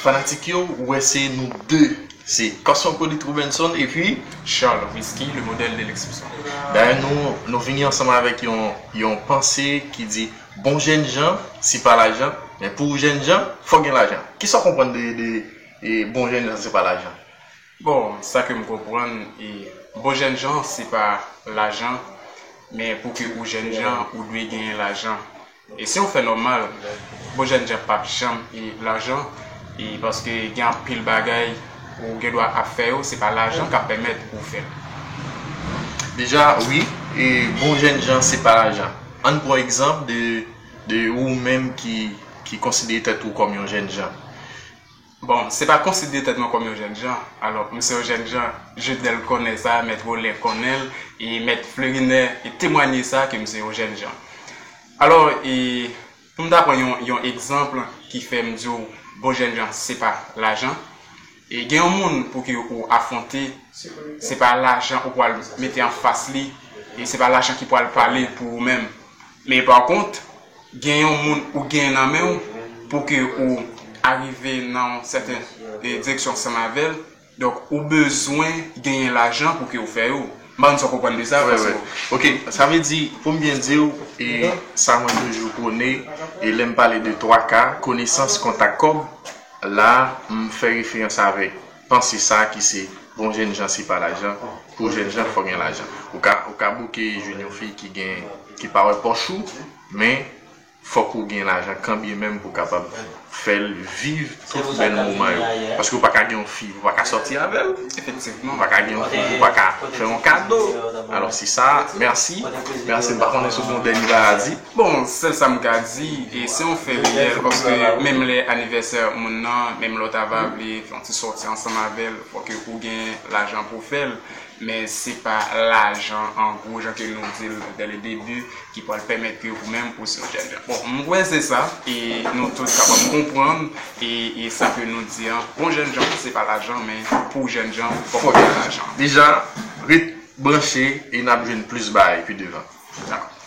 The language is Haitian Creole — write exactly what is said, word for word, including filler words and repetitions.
Fanatik yo, ou wè se nou de. Se Carson Cody Trubenson epi Charles Whisky, le modèle de l'exception. Dayè nou, nou vini ansanm avèk yon, yon panse ki di bon jènjan, se pa lajan, men pou jènjan, fò gen lajan. Kisa w konprann de, de e bon jènjan, se pa lajan? Bon, sa ke m konprann, e bon jènjan, se pa lajan, men pou ke ou jènjan, ou dwe genyen lajan. E se yon fè nòmal, bon jènjan p ap janm e lajan, e paske gen anpil bagay ou gen dwa ap fè yo, se pa lajan k ap pèmèt ou fè l. Deja, wi, e bon jènjan, se pa lajan. Ann pran egzanp de, de ou menm ki, ki konsidere tèt ou kòm yon jènjan. Bon, se pa konsidere tèt mwen kòm yon jènjan. Alò, m se yon jènjan, je dèl konnen sa, mèt Rolen konnen l, e mèt Fleurinè e temwanye sa ke m se yon jènjan. Alò, e pou m ta pran yon, yon egzanp ki fè m di w bon jènjan se pa lajan, e gen yon moun pou ke ou afwonte, se pa lajan ou pral mete anfas li, e se pa lajan ki pral pale pou ou menm. Men pa kont, gen yon moun ou gen nan men w pou ke ou arive nan yon sèten e, direksyon ansanm avè l. Donk, ou bezwen genyen lajan pou ke ou fè yo. M pa konn si w konprann de sa. Wi, wi. Ok, sa vle di, pou m byen di w, e sa mwen toujou pwone, e lè m pale de twa K, konesans, kontak, kòb, la, m fè referans avèk panse sa ki se bon jènjan, se pa lajan, pou jènjan, fò gen lajan. Ou ka, ou ka bouke jwenn yon fi ki gen, ki pa wè pòch ou, men fòk ou gen lajan kanbyenmenm pou w kapab fè l viv tout bèl moman yo. Paske ou pa ka gen yon fi, ou pa ka sòti avè l. Efektivman. Ou pa ka gen yon fi, ou pa ka fè yon kado. Alò, se sa, mèsi. Mèsi, m pa konnen si w gen yon dènye bagay a di. Bon, sèl sa m ka di, e se yon fè reyèl, paske menm lè anivèsè moun nan, menm lè w ta va vle fè yon ti sòti ansanm avè l, fòk ou gen lajan pou w fè l. Men se pa lajan an gwo jan ke nou di l dès le début ki pral pèmèt ke ou menm ou se yon jènjan. Bon, m kwè se sa, e nou tout kapab konprann, e, e sa ke nou di an, bon jènjan, se pa lajan, men pou jènjan, fòk ou gen lajan. Deja, ret branche e n ap jwenn plis bagay pi devan. Dakò.